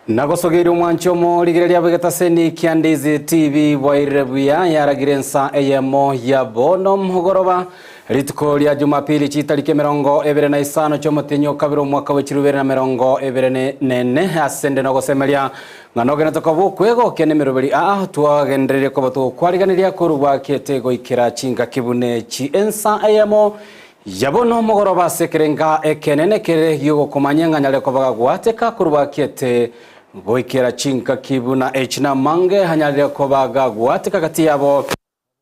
Nagosogeire omwancho omorigereria bwegetaseni kia Ndizi TV bwairire buya yaragire ensa eyemo ya bono mugoroba rituko ria Jumapili chitariki 25 chiomotenyo kabiri omwaka wa 2024 asende nogosemeria ng'anogene tokobukwego kene miroberi a twagendereire koba tukwariganiria korwa kete goikera chinga kibune chi ensa eyemo yabono mugoroba sekerenga ekenene kere giogokomanya ng'anyare kobaga gwateka korwa kete goikera chinka kibuna echina mange hanyarire kobaga gwateka kati yabo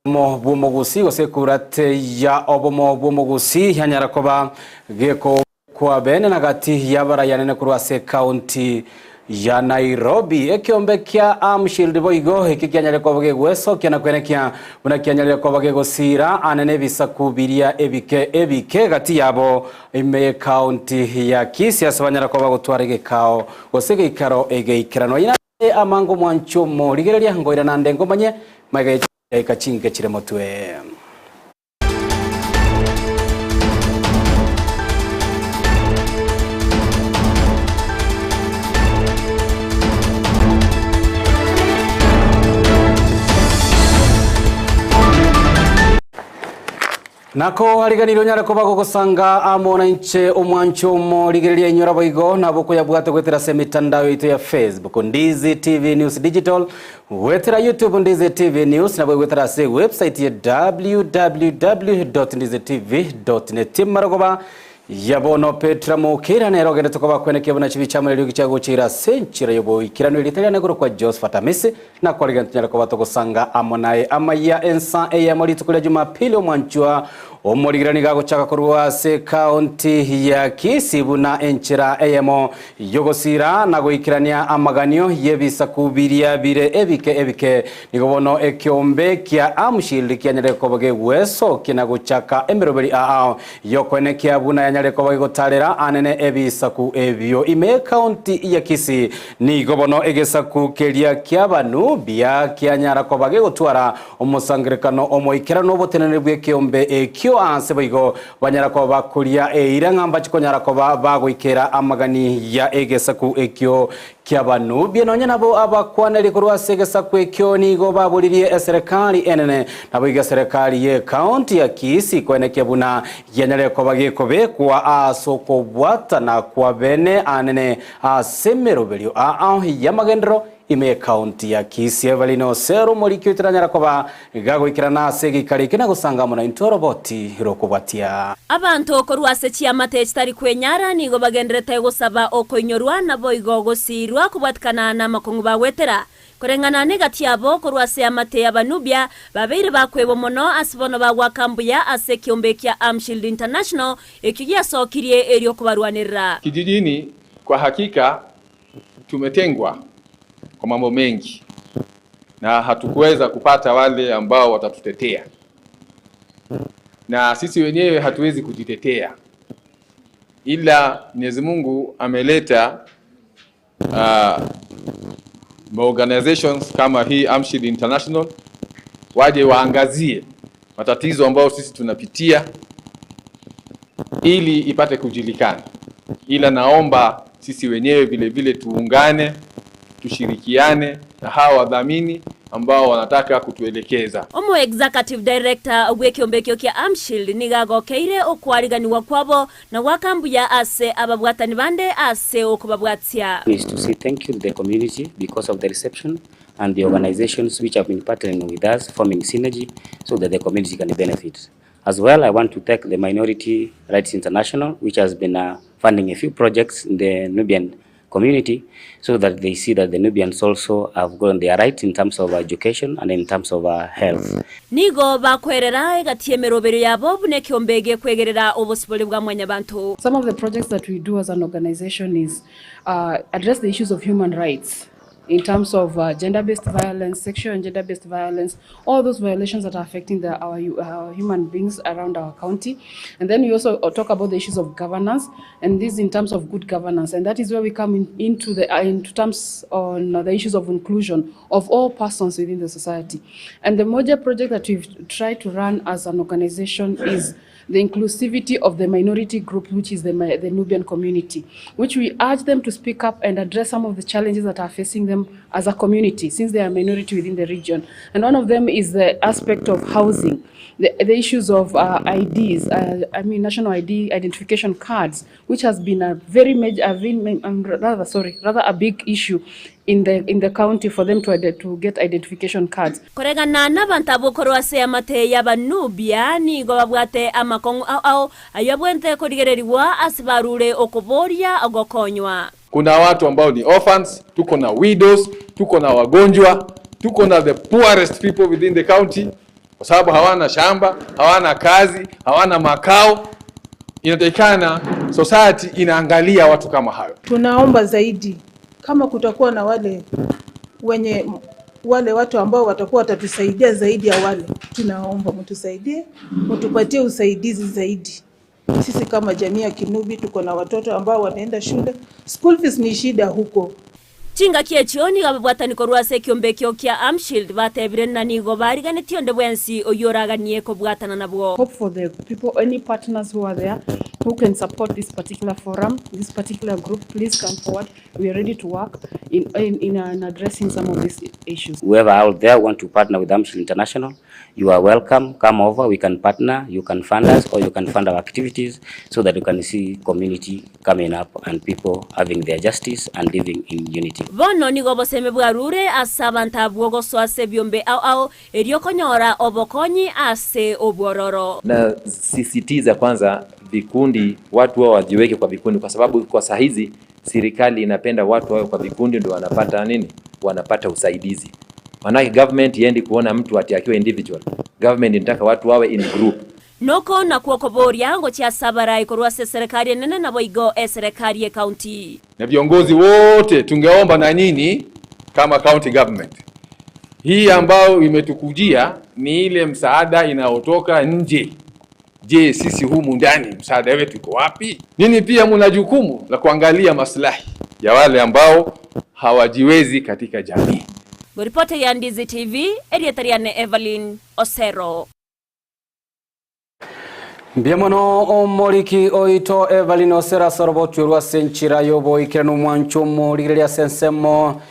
mo bwomogusi gose kurate ya obomo bwomogusi hanyara koba geko kwa bene na gati yabara yanene kurwase county ya Nairobi ekiombe kia Amshield boigo iki kianyare koba gegweso kiana kwenekia buna kianyare koba gegosira anene bisakubiria ebike ebike gati yabo ime county ya Kisii asabanyara koba gotwara gekao gose geikaro egeikerano ina amango mwancho morigereria ngoira nande ngomanye maige ikachinge chire motwe. Nako hariganiro nyara koba gogosanga amona inche omwancho morigereria inyora boigo nabo kuyabwate gwetera se mitandao ito ya Facebook Ndizi TV News Digital gwetera YouTube Ndizi TV News nabo gwetera se website ya www.ndizitv.net marogoba yabono Petra Mukira nero gende tukoba kweneke bona chibichamo lyo kichago chira senchira yobo ikirano litali negoro kwa Josephat Amisi na kwa ligento nyara koba togosanga amonaye amaya ensa eya mori tukulia Jumapili omwanchwa omorigirani gagochaka korwa se county ya Kisii buna enchera eyemo yogosira na goikirania amaganio yebisakubiria bire ebike ebike nigobono ekiombe kia Amshield kianyare koba gegweso kina gochaka emeroberi aa yokwenekia buna yanyare koba gegotarera anene ebisaku ebyo ime county ya Kisii nigobono egesaku keria kia Banubia kianyara koba gegotwara omosangerekano omoikerano obotenene bw'ekiombe ekio anse boigo banyara koba bakuria eira ng'amba chikonyara koba bagoikera amagani ya egesaku ekio kia Banubia nonya nabo abakwaneri korwa ase egesaku ekio nigo baburirie eserikali enene nabo iga serikali ye county ya Kisii kwenekia buna yanyare koba gekobekwa ase okobwatana kwa bene anene ase emeroberio aa ya magendero ime county ya Kisii Evelino Sero morikio itiranyara koba gagoikirana ase gikariki na gusanga muna intoroboti rokobwatia abantu okorwa ase chiamate chitari kwenyara nigo bagenderete gosaba okoinyorwa nabo igo gosirwa kobwatikana na makongo bagwetera koreng'ana negati yabo korwa ase amate ya Banubia babeire bakwebo mono ase bono bagwakambuya ase kiombe kia Amshield International ekio giasokirie erio kubarwanirira kijijini. Kwa hakika tumetengwa kwa mambo mengi na hatukuweza kupata wale ambao watatutetea, na sisi wenyewe hatuwezi kujitetea, ila Mwenyezi Mungu ameleta organizations kama hii Amshield International waje waangazie matatizo ambayo sisi tunapitia ili ipate kujulikana. Ila naomba sisi wenyewe vile vile tuungane, tushirikiane na hawa wadhamini ambao wanataka kutuelekeza. Omo executive director bw'ekiombekio kia Amshield nigagokeire okwariganiwa kwabo na wakambuya ase ababwatani bande ase okubabwatia. Is to say thank you to the community because of the reception and the organizations which have been partnering with us, forming synergy so that the community can benefit. As well, I want to thank the Minority Rights International, which has been funding a few projects in the Nubian community so that they see that the Nubians also have gotten their rights in terms of education and in terms of health. Nigo bakwerera egati emerobero yabo bunekyombege kwegerera obosibole bwa mwanyabantu. Some of the projects that we do as an organization is address the issues of human rights. in terms of gender-based violence, sexual and gender-based violence, all those violations that are affecting our human beings around our county. And then we also talk about the issues of governance, and this in terms of good governance. And that is where we come into terms on the issues of inclusion of all persons within the society. And the major project that we've tried to run as an organization is the inclusivity of the minority group, which is the Nubian community, which we urge them to speak up and address some of the challenges that are facing them as a community, since they are a minority within the region. And one of them is the aspect of housing, the issues of IDs, I mean national ID identification cards, which has been a very major, rather a big issue in the county for them to get identification cards. Koregana n'abantu abokorwa se amate y'abanubia nigo babwate amakongo au ayabwente korigereriwa asibarure okoboria ogokonywa. Kuna watu ambao ni orphans, tuko na widows, tuko na wagonjwa, tuko na the poorest people within the county kwa sababu hawana shamba, hawana kazi, hawana makao. Inatakikana society inaangalia watu kama hayo. Tunaomba zaidi kama kutakuwa na wale watu ambao watakuwa watatusaidia zaidi ya wale, tunaomba mtusaidie, mtupatie usaidizi zaidi. Sisi kama jamii ya Kinubi tuko na watoto ambao wanaenda shule, school fees ni shida huko. Chinga kiechioni gababwataniko rwase kiombekio kia Amshield batebire na nigo bariganetio ndebwensi oyoraganie kobwatana nabwo. Hope for the people, any partners who are there who can support this particular forum, this particular group, please come forward. We are ready to work in addressing some of these issues. Whoever out there want to partner with Amshield International, you are welcome. Come over, we can partner, you can fund us or you can fund our activities so that you can see community coming up and people having their justice and living in unity. Bono nigo boseme bwarure asabanta bwogoso ase byombe au au eryokonyora obokonyi ase obwororo. Na sisitiza kwanza vikundi, watu wao wajiweke kwa vikundi, kwa sababu kwa saa hizi serikali inapenda watu wawe kwa vikundi ndio wanapata nini? Wanapata usaidizi. Maana government iendi kuona mtu ati akiwa individual. Government inataka watu wawe in group. Noko na kuokoboria ngo cha sabara ikorwa se serikali nene na boigo e serikali ya county. Na viongozi wote tungeomba na nyinyi kama county government, hii ambayo imetukujia ni ile msaada inayotoka nje. Je, sisi humu ndani msaada wetu uko wapi? Nini pia mna jukumu la kuangalia maslahi ya wale ambao hawajiwezi katika jamii. Ripoti ya Ndizi TV, Erietariane Evelyn Osero. Mbiemono omoriki oito Evelyn Osera sorobotwerwa senchira yobo ikirano mwancho morigereria sensemo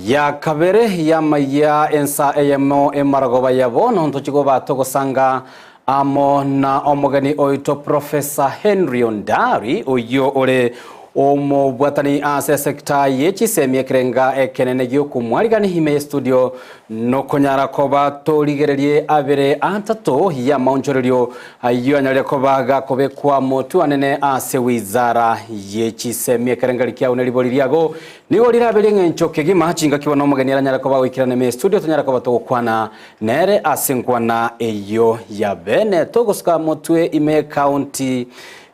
ya kabere ya maya ensa eyemo emaragoba yabo nonto batogosanga amo na omogeni oito Professor Henry Ondari oyo ore omo bwatani ase sekta yechisemi ekerenga ekenene giokumwarigani hime studio nokonyara koba torigererie abere atato ya maonjorerio ayo anyare koba gakobekwa motu anene ase wizara yechisemi ekerenga likia uneliboliriago nigo lirabere ng'encho kegima chinga kiwa omogeni aranyara koba goikirane me studio tonyara koba togokwana nere ase nkwana eyo ya bene togosuka motwe ime county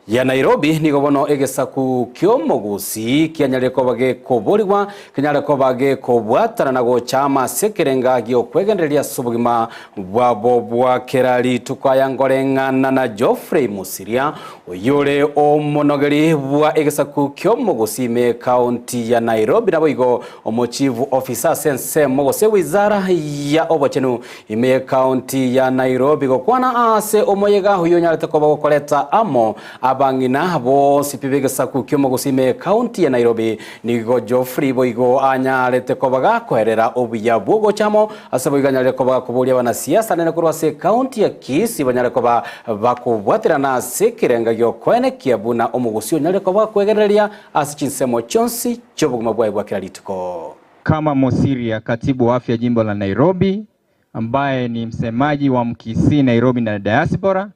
ya Nairobi nigo bono egesaku kiomogusi kianyare kobage koborigwa kinyare kobage kobwatana na gochama sekerenga giokwegendereria subugima bwabo bwa kerali tukayangoreng'ana na Geoffrey Musiria oyore omonogeri bwa egesaku kiomogusi me county ya Nairobi nabo igo omochivu officer sense mogose wizara ya obochenu ime county ya Nairobi gokwana ase omoyega huyo nyarete koba gokoreta amo abang'ina bonsi pibegesaku kiomogusi me county ya Nairobi nigo Geoffrey boigo anyarete kobaga koherera obuya bwogochamo ase boigo anyarete kobaga koboria abanasiasa nene korwa ase county ya Kisii banyare koba bakobwaterana ase ekerenga giokwenekia buna omogusi onyare koba kwegereria ase chinsemo chionsi chiobogima bwaye bwa kera rituko. Kama Mosiria, katibu wa afya jimbo la Nairobi, ambaye ni msemaji wa Mkisii Nairobi na diaspora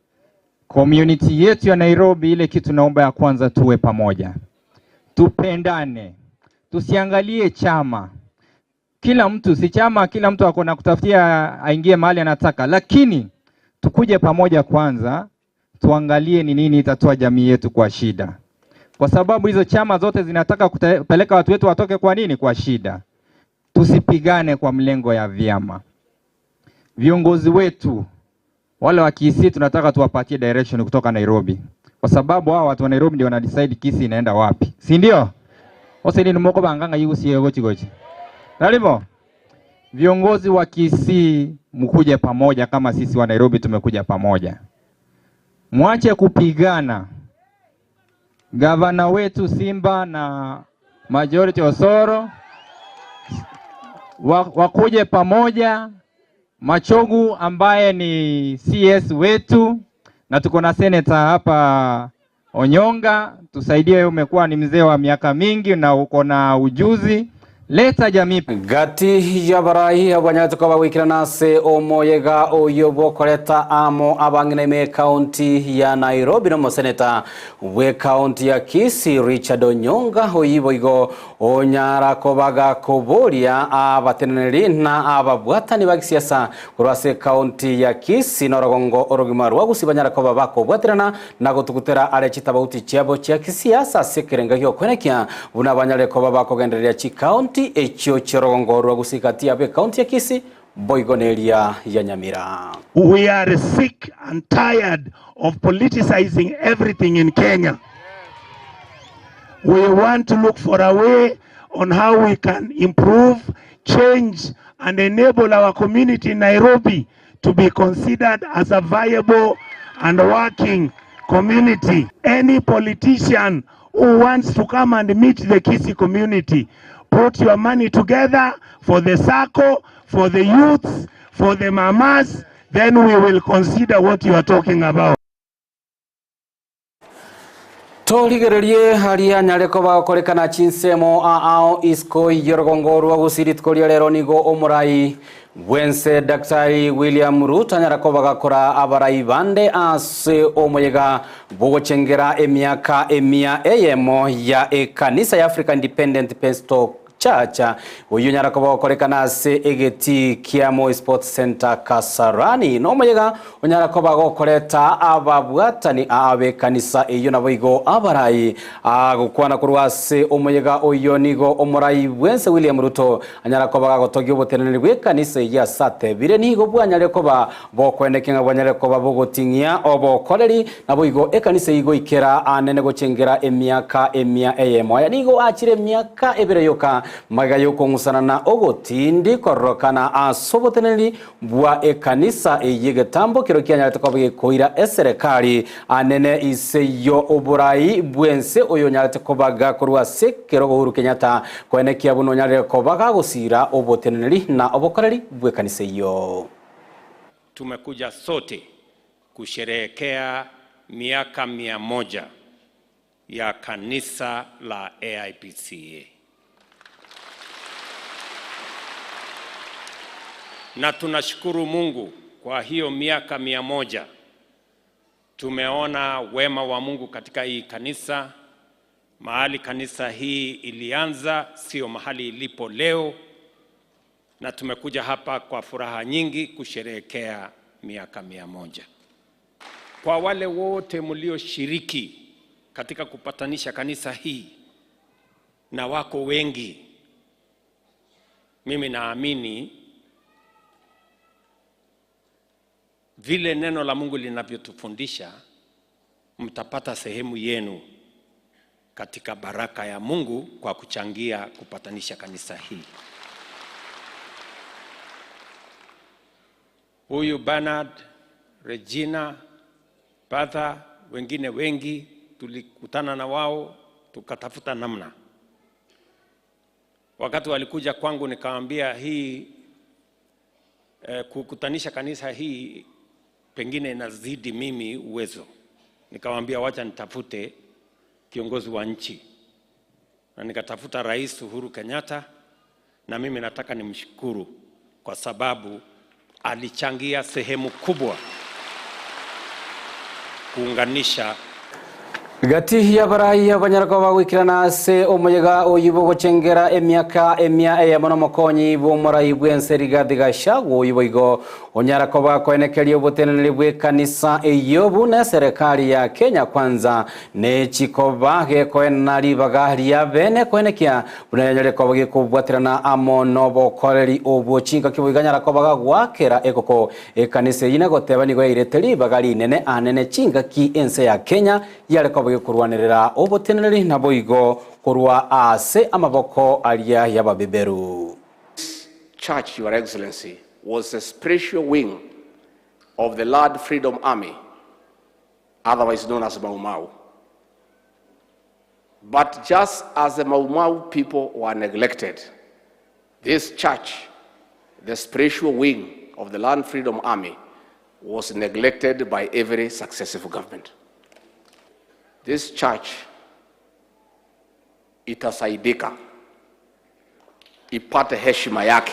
community yetu ya Nairobi, ile kitu naomba ya kwanza tuwe pamoja, tupendane, tusiangalie chama. Kila mtu si chama, kila mtu akona kutafutia aingie mahali anataka, lakini tukuje pamoja kwanza, tuangalie ni nini itatoa jamii yetu kwa shida, kwa sababu hizo chama zote zinataka kupeleka watu wetu watoke kwa nini? Kwa shida. Tusipigane kwa mlengo ya vyama. Viongozi wetu wale wa Kisii tunataka tuwapatie direction kutoka Nairobi, kwa sababu hao watu wa Nairobi ndio wana decide Kisii inaenda wapi, si ndio? Oseni nimoko banganga yugusie gochi gochi. Nalimo viongozi wa Kisii mkuje pamoja kama sisi wa Nairobi tumekuja pamoja. Mwache kupigana. Gavana wetu Simba na Majority Osoro wakuje pamoja. Machogu ambaye ni CS wetu, na tuko na senator hapa Onyonga, tusaidie. Umekuwa ni mzee wa miaka mingi na uko na ujuzi, leta jamii. Gati ya barai abanyatuko bawikirana se omoyega oyo bokoreta amo abang'ina ime kaunti ya Nairobi no moseneta we kaunti ya Kisii Richard Onyonga oyibo igo onyara kobaga koboria abateneneri na ababwatani ba gisiasa kurwase kaunti ya Kisii norogongo orogima rwa gusibanyara koba bakobwatirana na gutugutera are chitabauti chiabo chia kisiasa sekerenga gyo kwenekia buna banyare koba bakogendereria chi kaunti ekyo chirogongo rwa gusikatia be kaunti ya Kisii boigoneria ya Nyamira. We are sick and tired of politicizing everything in Kenya. We want to look for a way on how we can improve, change, and enable our community in Nairobi to be considered as a viable and working community. Any politician who wants to come and meet the Kisii community, put your money together for the SACCO, for the youths, for the mamas, then we will consider what you are talking about. Torigererie haria nyareko bagokorekana chinsemo ao isko yorogongo rwa gusiritukoria rero nigo omurai bwense Daktari William Ruto anyarako bagakora abarai bande ase omoyega bogochengera emiaka emia eyemo ya ekanisa ya African Independent Pentecostal Church uyu nyarako bagokorekana ase egeti kia Moi Sports Center Kasarani no moyega unyarako bagokoreta ababwatani abe kanisa eyo naboigo abarai agukwana kurwa ase omoyega oyo nigo omorai bwense William Ruto anyarako bagagotogia oboteneneri bwe kanisa ya sate bire nigo bwanyareko ba bokwenekenga bwanyareko babogotingia obokoreri naboigo ekanisa igo ikera anene gochengera emiaka emia eyemo aya nigo achire emiaka ebere yoka magayo kongusana na ogotindi korokana asoboteneri bwa ekanisa eyegetambo kiro kianyarete koba koira eserikali anene iseyo oburai bwense oyo nyarete kobaga korwa sekero Uhuru Kenyatta kwenekia buno nyarete kobaga gusira oboteneri na obokoreri bwe kanisa iyo. Tumekuja sote kusherehekea miaka 100 ya kanisa la AIPCA. Na tunashukuru Mungu kwa hiyo miaka 100. Tumeona wema wa Mungu katika hii kanisa. Mahali kanisa hii ilianza sio mahali ilipo leo, na tumekuja hapa kwa furaha nyingi kusherehekea miaka 100. Kwa wale wote mlioshiriki katika kupatanisha kanisa hii, na wako wengi, mimi naamini vile neno la Mungu linavyotufundisha, mtapata sehemu yenu katika baraka ya Mungu kwa kuchangia kupatanisha kanisa hii. Huyu Bernard, Regina, Bertha, wengine wengi tulikutana na wao tukatafuta namna. Wakati walikuja kwangu nikawaambia hii kukutanisha kanisa hii pengine inazidi mimi uwezo. Nikawaambia wacha nitafute kiongozi wa nchi. Na nikatafuta Rais Uhuru Kenyatta, na mimi nataka nimshukuru kwa sababu alichangia sehemu kubwa kuunganisha. Gati ya barai abanyarako bagwikirana ase omoyega oyibo gochengera emiaka emia eyemo nomokonyi bw'omorai bw'ense Rigathi Gachagua oyibo igo onyarako bakoenekeria oboteneneri bw'ekanisa eyo buna serikali ya Kenya Kwanza nechikoba gekoena ribaga ria bene koenekia buna yanyareko bagekobwatirana amo nobokoreri obochinga kiboiganyarako bagagwakera ekoko ekanisa eyina goteba nigo yairete ribaga rinene anene chingaki ense ya Kenya yareko kurwanirira oboteneneri naboigo kurwa ase amaboko aria yababeberu. Church, Your Excellency, was a spiritual wing of the Lord Freedom Army, otherwise known as Mau Mau. But just as the Mau Mau people were neglected, this church, the spiritual wing of the Land Freedom Army, was neglected by every successive government. This church itasaidika ipate heshima yake,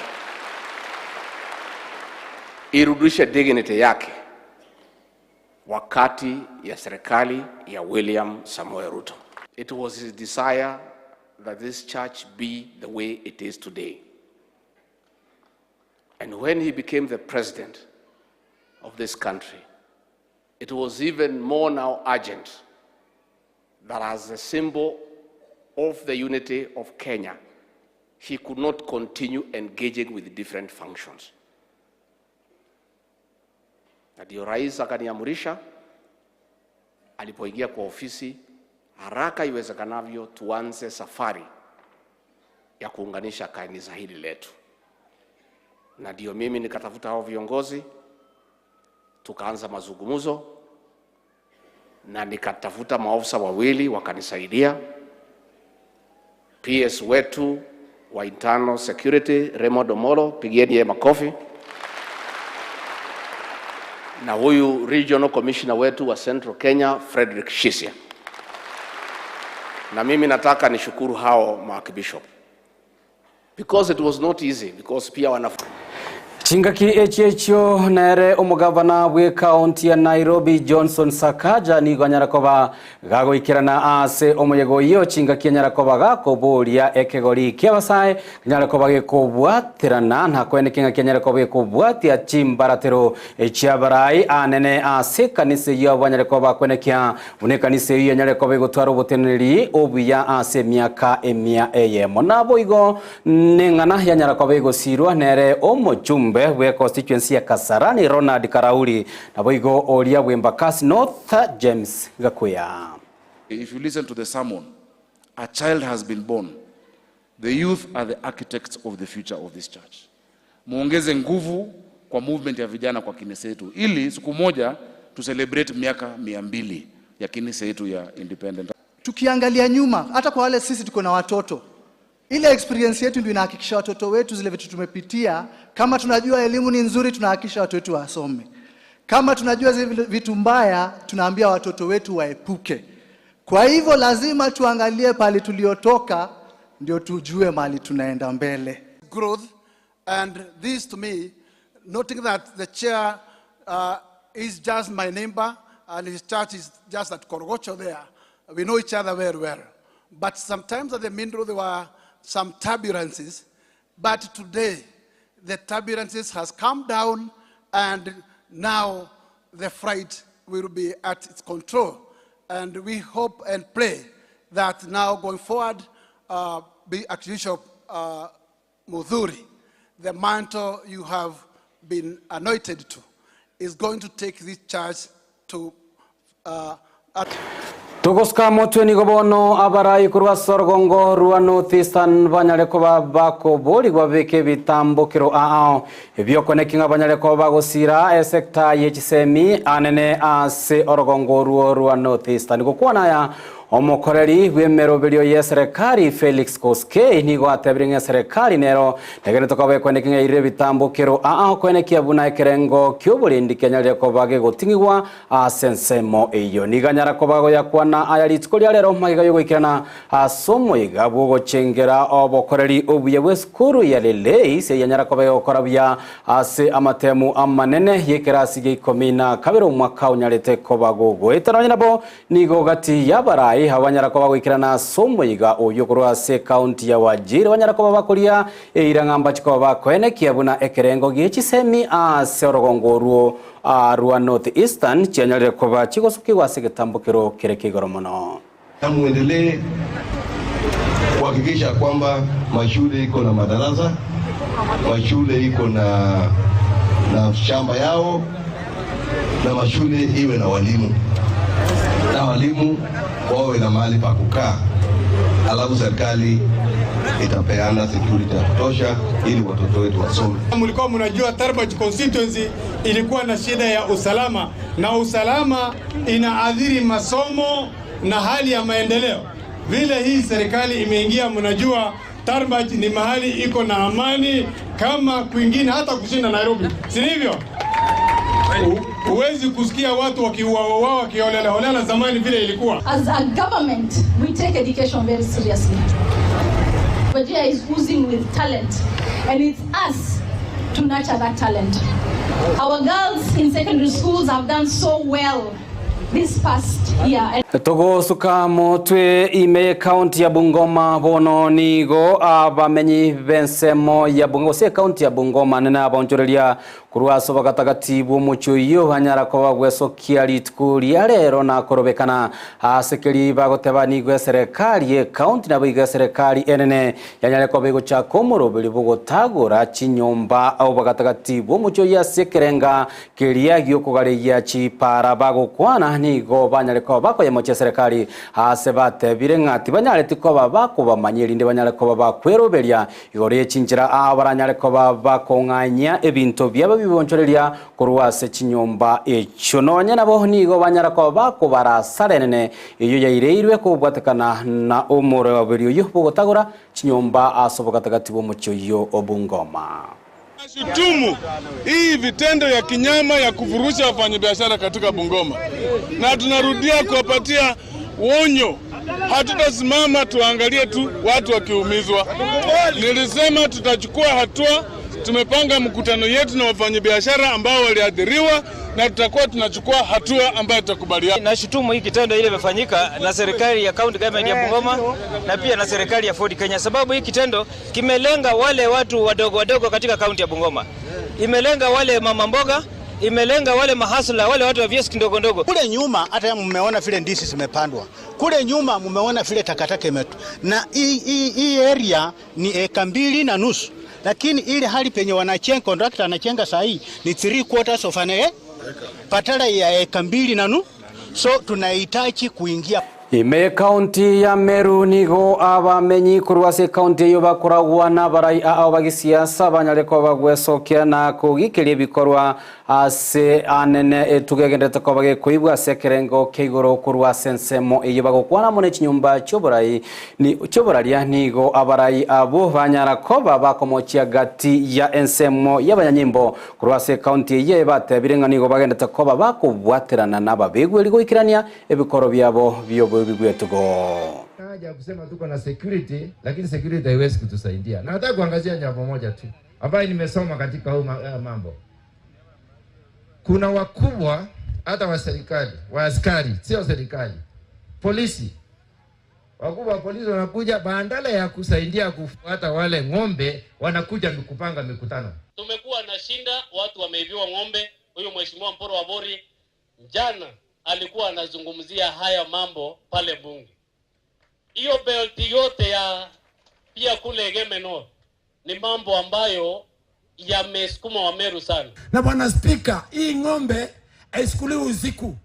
irudishe dignity yake wakati ya serikali ya William Samoei Ruto. It was his desire that this church be the way it is today. And when he became the president of this country, it was even more now urgent that as a symbol of the unity of Kenya, he could not continue engaging with different functions. Na ndio rais akaniamrisha alipoingia kwa ofisi, haraka iwezekanavyo tuanze safari ya kuunganisha kanisa hili letu. Na ndio mimi nikatafuta hao viongozi, tukaanza mazungumzo, na nikatafuta maofisa wawili wakanisaidia. PS wetu wa Internal Security Raymond Omolo, pigieni yeye makofi, na huyu Regional Commissioner wetu wa Central Kenya Frederick Shisia. Na mimi nataka nishukuru hao maarchbishop, because it was not easy, because pia wana Chingaki echiecho nere omugavana bwe county ya Nairobi Johnson Sakaja nigo anyarakoba gagoikirana ase omoyego iyo chingaki anyarakoba gakoboria ekegori kiabasae anyarakoba gekobwatirana na kwenekenga kianyarakoba gekobwatia chimbaratero echiabarai anene ase kanisa iyo abanyarakoba kwenekia bune kanisa iyo anyarakoba egotwara oboteneri obuya ase miaka emia eyemo nabo igo neng'ana yanyarakoba egosirwa nere omochumbe we constituency ya Kasarani Ronald Karauri naboigo oria Wembakasi North James Gakuya. If you listen to the sermon, a child has been born. The youth are the architects of the future of this church. Muongeze nguvu kwa movement ya vijana kwa kanisa yetu ili siku moja tu celebrate miaka 200 ya kanisa yetu ya independent. Tukiangalia nyuma hata kwa wale sisi tuko na watoto, ile experience yetu ndio inahakikisha watoto wetu zile vitu tumepitia. Kama tunajua elimu ni nzuri, tunahakikisha watoto wetu wasome. Kama tunajua zile vitu mbaya, tunaambia watoto wetu waepuke. Kwa hivyo lazima tuangalie pale tuliotoka ndio tujue mali tunaenda mbele. Growth, and this to me, noting that the chair is just my neighbor and his church is just at Korogocho there. We know each other very well. But sometimes at the middle there were some turbulences, but today the turbulences has come down and now the flight will be at its control. And we hope and pray that now going forward, be Archbishop Muthuri, the mantle you have been anointed to, is going to take this church to Tugoska motwe gobono abarai kurwa sorgongo rwa North Eastern banyareko bako bori gwabeke bitambukiro aao ebyokonekinga banyareko bagosira esekta yechisemi anene ase orogongo ruo rwa North Eastern gokwana ya Omokoreri bw'emeroberio ya serikali Felix Koskei nigo atebire serikali nero tegerete koba kwenekia ire bitambukiro aa kwenekia buna ekerengo ky'oborindi kenyarire koba gegoting'igwa ase ensemo eyo niganyara koba goyakwana aya rituko ria rero magiga yogoikerana ase omoiga bwogochengera obokoreri obuya bwa esukuru ya Lelei seyanyara koba gokora buya ase amatemu amanene yekerasi gia 12 omwaka onyarete koba gogoetana nabo nigo gati yabarai abanyara koba goikerana ase omoiga oyo korwa ase county ya Wajir banyara koba bakoria eirang'amba chikoba bakoenekia buna ekerengo giechisemi ase orogongo ruo rwa North Eastern chianyarire koba chigosukigwa ase getambukiro kere kigoro mono. Muendelee kuhakikisha kwamba mashule iko na madarasa, mashule iko na shamba yao, na mashule iwe na walimu, na walimu wawe na mahali pa kukaa. Alafu serikali itapeana security ya kutosha ili watoto wetu wasome. Mlikuwa mnajua Tarbaj constituency ilikuwa na shida ya usalama, na usalama inaathiri masomo na hali ya maendeleo. Vile hii serikali imeingia, mnajua Tarbaj ni mahali iko na amani kama kwingine, hata kushinda Nairobi, si ndivyo? Huwezi kusikia watu wakiuawa wakiholela holela zamani vile ilikuwa. As a government, we take education very seriously. Wajir is oozing with talent, and it's us to nurture that talent. Our girls in secondary schools have done so well this past year. Togosuka motwe ime county ya Bungoma bono nigo abamenyi bensemo ya Bungoma se county ya Bungoma nena abonjoreria kurwaso bagatagati bw'omucho banyara koba gwesokia rituko ria rero na korobekana asekeri bagoteba nigo serikali e county nabo iga serikali enene yanyare koba gochaka omoroberi bogotagora chinyomba abo bagatagati bw'omucho yasekerenga keria giokogaregia chipara bagokwana nigo banyare koba bakoyemochia serikali ase batebire ng'ati banyareti koba bakobamanyerinde banyare koba bakweroberia igoro yechinchira abaranyare koba bakong'anya ebinto byabo bibonchoreria korwa ase chinyomba echo nonya nabo nigo banyara koba bakobarasarenene eyo yaireirwe kobwatekana na omoroberi oyo bogotagora chinyomba ase obogatagati bw'omochie oyo Obungoma. Shutumu hii vitendo ya kinyama ya kuvurusha wafanyabiashara katika Bungoma, na tunarudia kuwapatia onyo, hatutasimama tuangalie tu watu wakiumizwa. Nilisema tutachukua hatua. Tumepanga mkutano yetu na wafanyabiashara ambao waliathiriwa na tutakuwa tunachukua hatua ambayo tutakubaliana. Nashutumu hii kitendo ile imefanyika na serikali ya county government ya Bungoma na pia na serikali ya Ford Kenya, sababu hii kitendo kimelenga wale watu wadogo wadogo katika county ya Bungoma. Imelenga wale mama mboga, imelenga wale mahasla, wale watu wa vioski ndogo ndogo. Kule nyuma hata mmeona vile ndizi zimepandwa. Kule nyuma mmeona vile takataka imetu. Na hii area ni eka 2.5. Lakini ile hali penye wanachenga, contractor anachenga saa hii ni 3/4 of an acre. Patala ya eka 2.5. So tunahitaji kuingia Ime county ya Meru nigo abamenyi korwa ase county eyo bakoragwa na barai ao bagisiasa banyare koba gwesokia na kogikeria ebikorwa ase anene etugegendete koba gekoibwa ase ekerengo keigoro korwa ase ensemo eyo bagokwana mono echinyomba chioborai ni chioboraria nigo abarai abo banyara koba bakomochia gati ya ensemo y'abanyanyimbo korwa ase county eye batebire ng'a nigo bagendete koba bakobwaterana n'ababegweri goikerania ebikoro byabo byobo haja kusema tuko na security, lakini security haiwezi kutusaidia. Na nataka kuangazia jambo moja tu ambayo nimesoma katika huu mambo. Kuna wakubwa hata wa serikali, wa askari, sio serikali, polisi. Wakubwa wa polisi wanakuja badala ya kusaidia kufuata wale ng'ombe, wanakuja kupanga mikutano. Tumekuwa na shinda, watu wameibiwa ng'ombe. Huyu mheshimiwa Mporo wa Bori jana alikuwa anazungumzia haya mambo pale bunge. Hiyo belt yote ya pia kule Egeme North ni mambo ambayo yamesukuma Wameru sana. Na bwana Speaker, hii ng'ombe haisukuliwi usiku.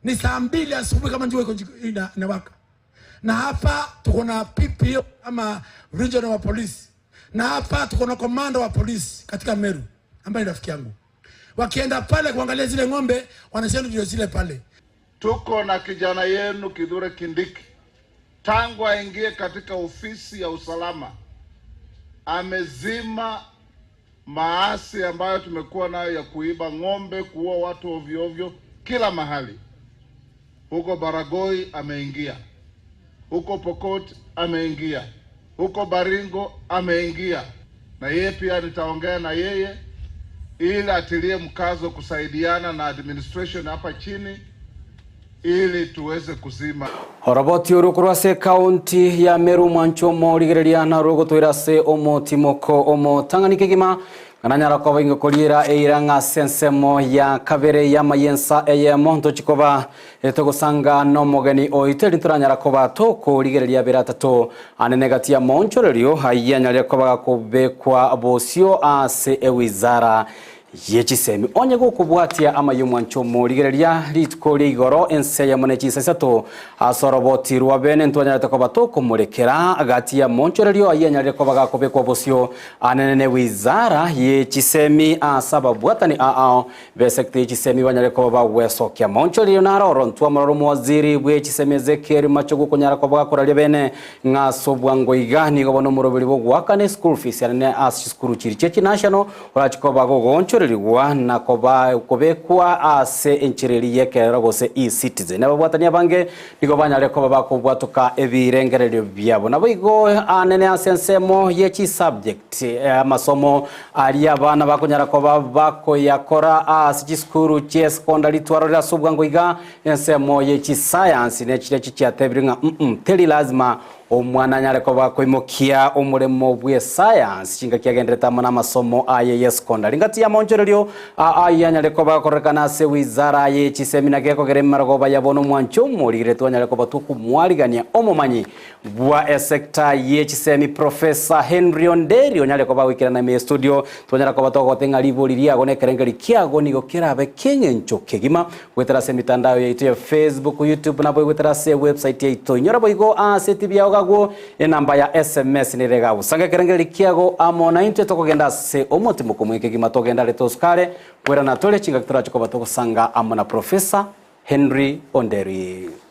Ni saa 2 asubuhi kama njua iko inawaka. Na hapa tuko na PPO ama regional wa polisi. Na hapa tuko na komando wa polisi katika Meru ambaye ni rafiki yangu. Wakienda pale kuangalia zile ng'ombe wanasema ndio zile pale. Tuko na kijana yenu Kithure Kindiki, tangu aingie katika ofisi ya usalama amezima maasi ambayo tumekuwa nayo ya kuiba ng'ombe, kuua watu ovyo ovyo kila mahali. Huko Baragoi ameingia, huko Pokot ameingia, huko Baringo ameingia, na yeye pia nitaongea na yeye ili atilie mkazo kusaidiana na administration hapa chini ili tuweze kuzima Oroboti uru ase kaunti ya Meru mwancho rigereria na rugutwira ase omotimoko omotang'ani kegima kananyara koba ingokoriera eiranga sensemo ya kabere ya mayensa eyemo ntochikoba etogosanga no mogeni oite rinturanyara koba toko rigereria biratatu anene gati ya monchorerio hayanyaria koba kubekwa bosio ase ewizara yechisemi onye gukubwatia amayo mwancho rigereria rituko rigoro ense ya mone chisasatu asoroboti rwa bene ntwanyarete ko batoko murekera agati ya monchorerio ayanyarire ko bagakobekwa bosio anene wizara yechisemi asababwatani aao besekte yechisemi banyare ko bagwesokia monchorerio naroro ntwamororo muwaziri bwechisemi Ezekiel Machogu kunyara ko bagakoraria bene ngasobwa ngoiga nigo bono muroberi bwo school fees anene as school chiri chechi national orachiko bagogoncho rigwa na koba kobekwa ase enchereri yekerero gose e-citizen ababwatania bange nigo banyare koba bakobwatoka ebirengererio byabo nabo igo anene ase ensemo yechi subject amasomo ari abana bakonyara koba bakoyakora ase chiskuru chie secondary twarorera subwa ngoiga ensemo yechi science nechire chichiatebiringa teri lazima omwana nyare koba koimokia omuremo bwe science chinga kiagendereta mana masomo aye ye secondary ngati ya monchorerio aye nyare koba korekana se wizara ye chisemina gekogere marogoba yabono mwancho muriretwa nyare koba tukumwarigania omomanyi bwa esekta ye chisemi Professor Henry Onderi nyare koba wikirana me studio twanyara koba togotenga liboriria gone kerengeri kiago nigo kirabe kengencho kegima gwetera se mitandao yaitu ya Facebook, YouTube nabo gwetera se website yaitu nyora boigo ase TV yao enamba ya SMS nirega usanga kerengeri kiago amona intwe tokogenda se omotimo kumweke gimatogenda letoskare kwera na tole chinga kitora chikoba tokosanga amona Professor Henry Onderi.